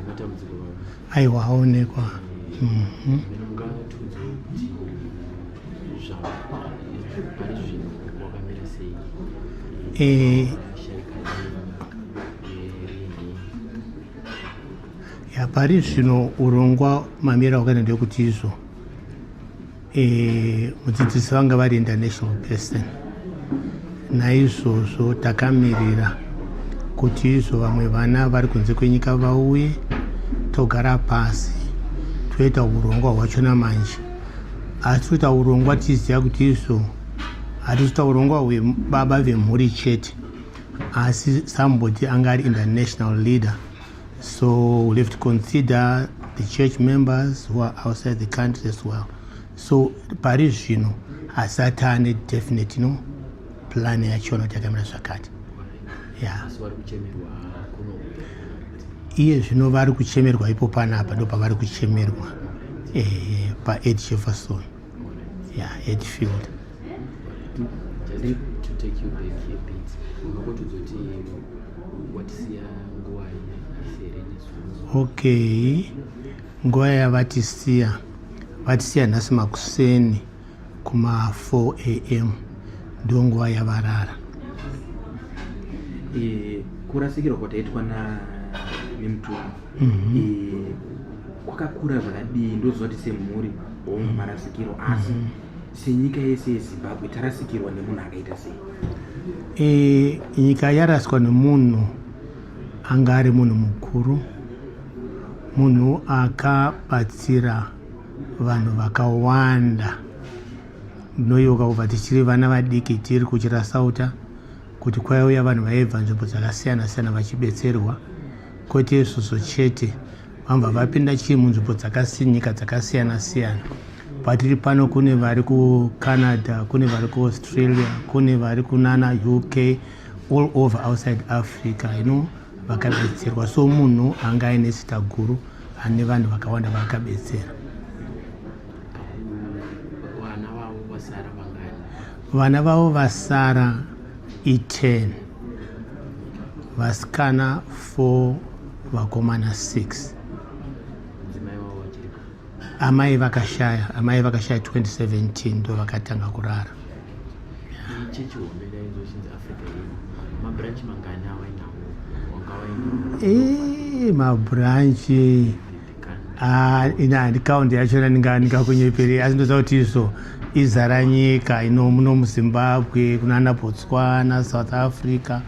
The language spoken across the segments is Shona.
Nematambudziko baba. Aiwa, aonekwa. Mene mungatiudza kuti pari zvino wakamira sei? Shaika rini? Ya, pari zvino urongwa mamira wakaita ndekuti izvo mudzidzisi vanga vari international person. Naizvozvo takamirira kuti izvo vamwe vana vari kunze kwenyika vauye, togara pasi, toita urongwa hwachona manje. Asi toita urongwa tichiziva kuti izvo hatisi urongwa hwebaba vemhuri chete, asi somebody anga ari international leader, so we'll have to consider the church members who are outside the country as well. So pari zvino hasati ane definite no plan yachona kuti yakamira zvakati ya. Asi vari kuchemerwa kuno? Iye zvino vari kuchemerwa ipo panapa, ndo pavari kuchemerwa, paEd Jefferson, ya, Edfield. Just to take you back a bit, unongotudza kuti watisiya nguva here nezuva? Okay, nguva yavatisiya, vatisiya nhasi makuseni kuma 4 a.m., ndo nguva yavarara. Kurasikirwa kwataitwa nemutumwa kwakakura zvakadii? Ndoziva kuti semhuri hongu marasikirwa, asi senyika yese yeZimbabwe tarasikirwa nemunhu akaita sei? Nyika yaraswa nemunhu anga ari munhu mukuru, munhu akabatsira vanhu vakawanda. Ndinoyeuka kubva tichiri vana vadiki tiri kuChirasauta kuti kwaiuya vanhu vaibva nzvimbo dzakasiyana siyana vachibetserwa. Kwete izvozvo chete, vambva vapinda chii munzvimbo nyika dzakasiyana siyana. Patiri pano kune vari kuCanada, kune vari kuAustralia, kune vari kunana UK, all over outside Africa, vakabetserwa. So munhu anga aine zita guru, ane vanhu vakawanda vaakabetsera. Vana vavo vasara vangani? Vana vavo vasara i10, vasikana 4, vakomana 6. Mudzimai wavo vachiripo? Amai vakashaya, amai vakashaya 2017, ndo vakatanga kurara. Chechi hombe daizochinzi Africa Ino, mabranch mangani awainawo, wanga wainawo? Mabranch, ina handikaundi yachona, ndingakunyeperei, asi ndoziva kuti izvo izara nyika ino, muno muZimbabwe, kunana Botswana, South Africa,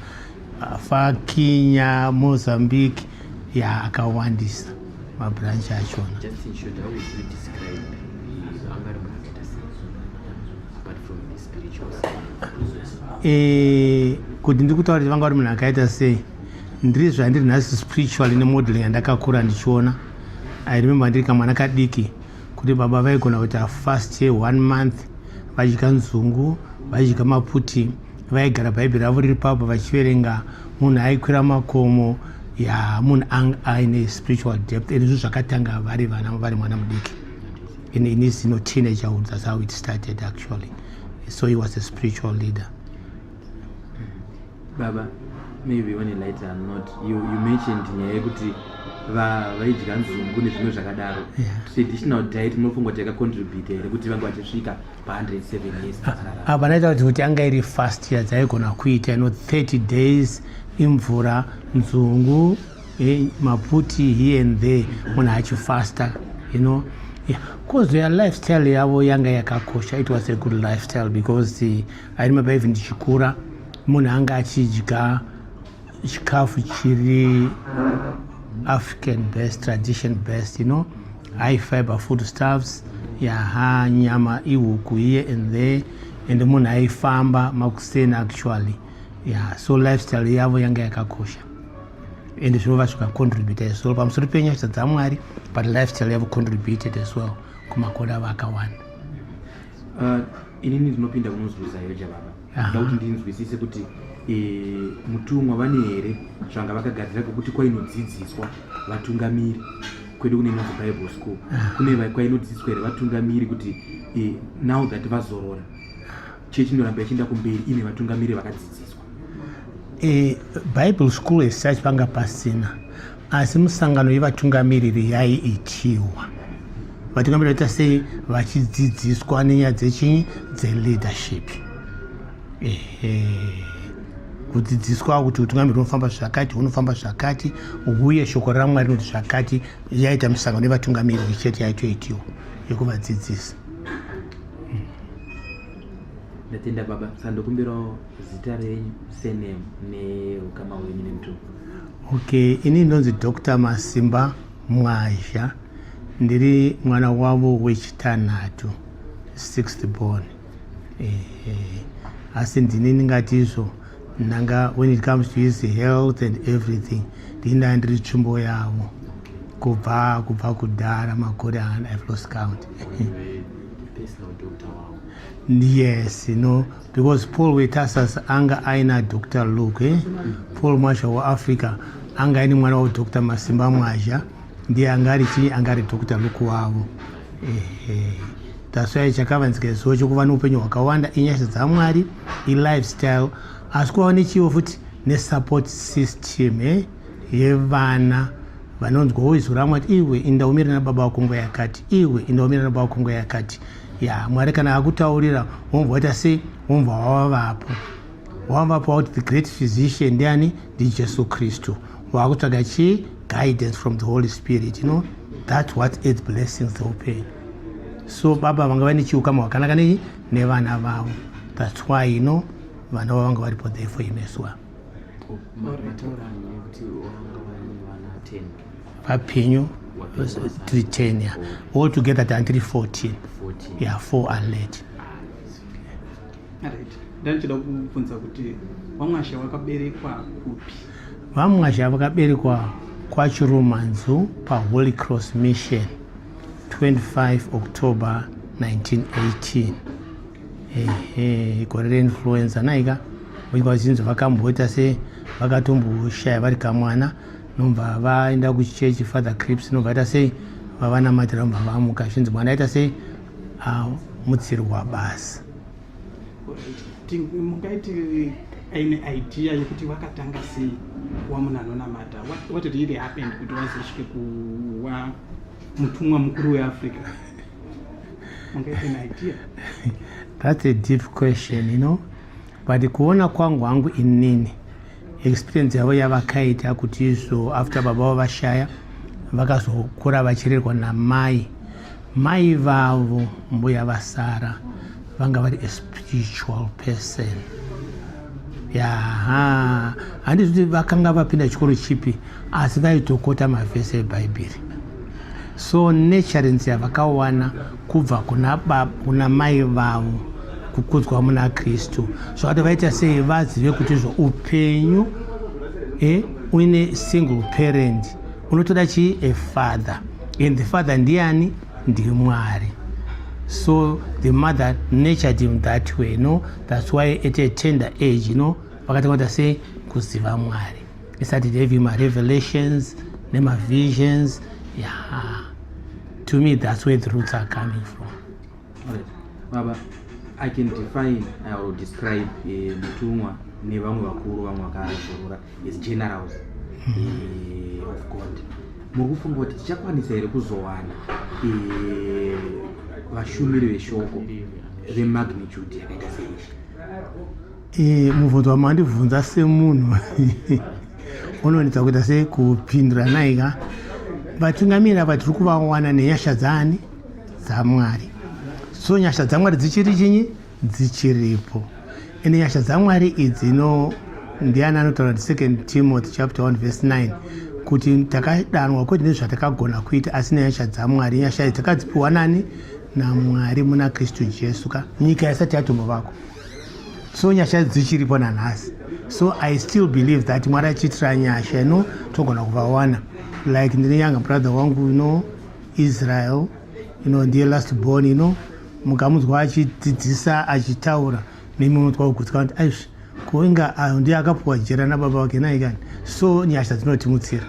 fa Kenya, Mozambique, ya, akawandisa mabranch achona. Just in short, how would you describe anga ari munhu akaita sei, apart from the spiritual side? Kuti ndiri kutaura kuti vanga vari munhu akaita sei, ndiri zvandiri nhasi spiritually nemodeling yandakakura ndichiona. I remember ndiri kamwana kadiki kuti baba vaigona kuita fast one month vadya nzungu, vadya maputi, vaigara Bhaibheri ravo riri papo vachiverenga. Munhu aikwira makomo, ya, munhu anga aine spiritual depth, and izvo zvakatanga vari vana, vari mwana mudiki, in his teenagerhood. That's how it started actually. So he was a spiritual leader. Baba, maybe on a lighter note, you mentioned nyaya yekuti vaidya nzungu nezvimwe zvakadaro. Traditional diet, munofunga kuti yakacontribute here kuti vange vachisvika pa107 years vachirarama? Apa naita kuti anga iri fast yadzaigona kuita 30 days, imvura, nzungu, maputi here and there, munhu achifasta. Yeah. 'Cause their lifestyle yavo yanga yakakosha. It was a good lifestyle because I remember even ndichikura munhu anga achidya chikafu chiri African best, tradition best, high fiber food stuffs, yaha, nyama ihuku here and there, and munhu aifamba makuseni actually. Yeah, so lifestyle yavo yanga yakakosha and zvinova zvikacontribute as well pamusoro penyasha dzaMwari, but lifestyle yavo contributed as well kumakore avo akawanda. Inini ndinopinda kunonzwisa yoja baba, nda kuti ndinzwisise kuti mutumwa vane here zvanga vakagadzira kwekuti kwainodzidziswa vatungamiri? Kwedu kune inonzi Bible school, kune kwainodzidziswa here vatungamiri kuti now that vazorora, chechi inoramba ichienda kumberi ine vatungamiri vakadzidziswa? Bible school as such panga pasina. Asi musangano yevatungamiriri yaiitiwa, vatungamiriri vaita sei, vachidzidziswa nenyaya dzechinyi, dzeleadership. Ehe, kudzidziswa kuti utungamiriri hunofamba zvakati, hunofamba zvakati, uye shoko raMwari rinoti zvakati. Yaita misangano yevatungamiriri chete yaitoitiwa yekuvadzidzisa. Ndatenda baba. Saka ndokumbirawo zita renyu, surname neukama hwenyu nemutumwa. Okay, ini ndinonzi Dr Masimba Mwazha, ndiri mwana wavo wechitanhatu, sixth born. Ehe, asi ndini ndingati izvo ndanga, when it comes to his health and everything, ndini ndaa ndiri tsvimbo yavo kubva kudhara, makore ana, I've lost count. Personal doctor wavo? Yes, because Paul weTarsus anga aina Dr Luke, eh? Paul Mwazha waAfrica anga aine mwana waDr Masimba Mwazha, ndiye anga ari chii, anga ari Dr Luke wavo. Ehe, that's why chakavanzika izuva chokuva neupenyu hwakawanda inyasha dzaMwari, ilifestyle, asi kuva nechiwo futi nesupport system, eh? Yevana vanonzwawo izwi raMwari, iwe inda umire nababa vako nguva yakati, iwe inda umire nababa vako nguva yakati. Ya, Mwari kana akutaurira, womva waita sei, womva wavavapo, wavapo wakuti the great physician ndiani? NdiJesu Kristu. Wakutsvaga chii? Guidance from the Holy Spirit. That's what adds blessings dzeupenyu. So baba vanga vane chiukama hwakanaka nei nevana vavo. That's why vana vavo vanga varipo there for him as well. Mataura nekuti vanga vane vana 10? Vapenyu tiri 10, yeah. All together tanga tiri 14. 14? Yeah, four are late. Right, ndandichida kubvunza kuti vaMwazha wakaberekwa kupi? VaMwazha vakaberekwa kwaChirumanzu, paHoly Cross Mission, 25 October 1918. Ehe, gore reinfluenza naika vachinzi vakamboita se vakatomboshaya vari kamwana, nobva vaenda kuchechi, Father Crips nobva vaita sei, vavanamatira, nobva vamuka, zvinzi mwana aita sei, amutsirwa basa. Alright. Mungaiti aine idea yekuti vakatanga sei kuva munhu anonamata? What really happened kuti vazosvike kuva mutumwa mukuru weAfrica? Mungaiti an idea? That's a deep question, but kuona kwangu hangu inini, experience yavo yavakaita kuti izvo after baba vavo vashaya, vakazokura vachirerwa namai. Mai vavo, mbuya vasara, vanga vari a spiritual person. Yaha, handisi kuti vakanga vapinda chikoro chipi, asi vaitokota mavhesi eBhaibheri. So nurturance yavakawana kubva kuna baba, kuna mai vavo, kukudzwa muna Kristu, zvakati vaita sei vazive kuti izvo upenyu uine single parent unotoda chii? A father. And the father ndiani? NdiMwari. So the mother nurtured him that way, no? That's why at a tender age vakatanga kuita sei, kuziva Mwari. He started having marevelations nemavisions. Yeah, to me that's where the roots are coming from. Alright. Baba, I can define or describe mutumwa nevamwe vakuru, vamwe vakazorora, as generals of God. Muri kufunga kuti tichakwanisa here kuzowana vashumiri veshoko vemagnitude yakaita seizvi? Mubvunzo wamandibvunza semunhu unonetsa kuita sekupindura naika. Vatungamiri ava tiri kuvawana nenyasha dzaani? DzaMwari. So nyasha dzaMwari dzichiri chinyi? Dzichiripo. Ende nyasha dzaMwari idzi, no, ndiani anotaura kuti Second Timothy chapter 1 verse 9 kuti takadanwa kwete nezvatakagona kuita, asi nenyasha dzaMwari. Nyasha idzi takadzipiwa nani? NaMwari muna Kristu Jesu ka nyika isati yatombovako. So nyasha idzi dzichiripo nanhasi. So I still believe that Mwari achiitira nyasha togona kuvawana. Like ndine younger brother wangu, Israel, ndiye last born. Mukamunzwa achidzidzisa, achitaura, nemi unotwa kugutsikana kuti aizvi kuinga ndiye akapuwa jera nababa vake naikani. So nyasha dzinotimutsira.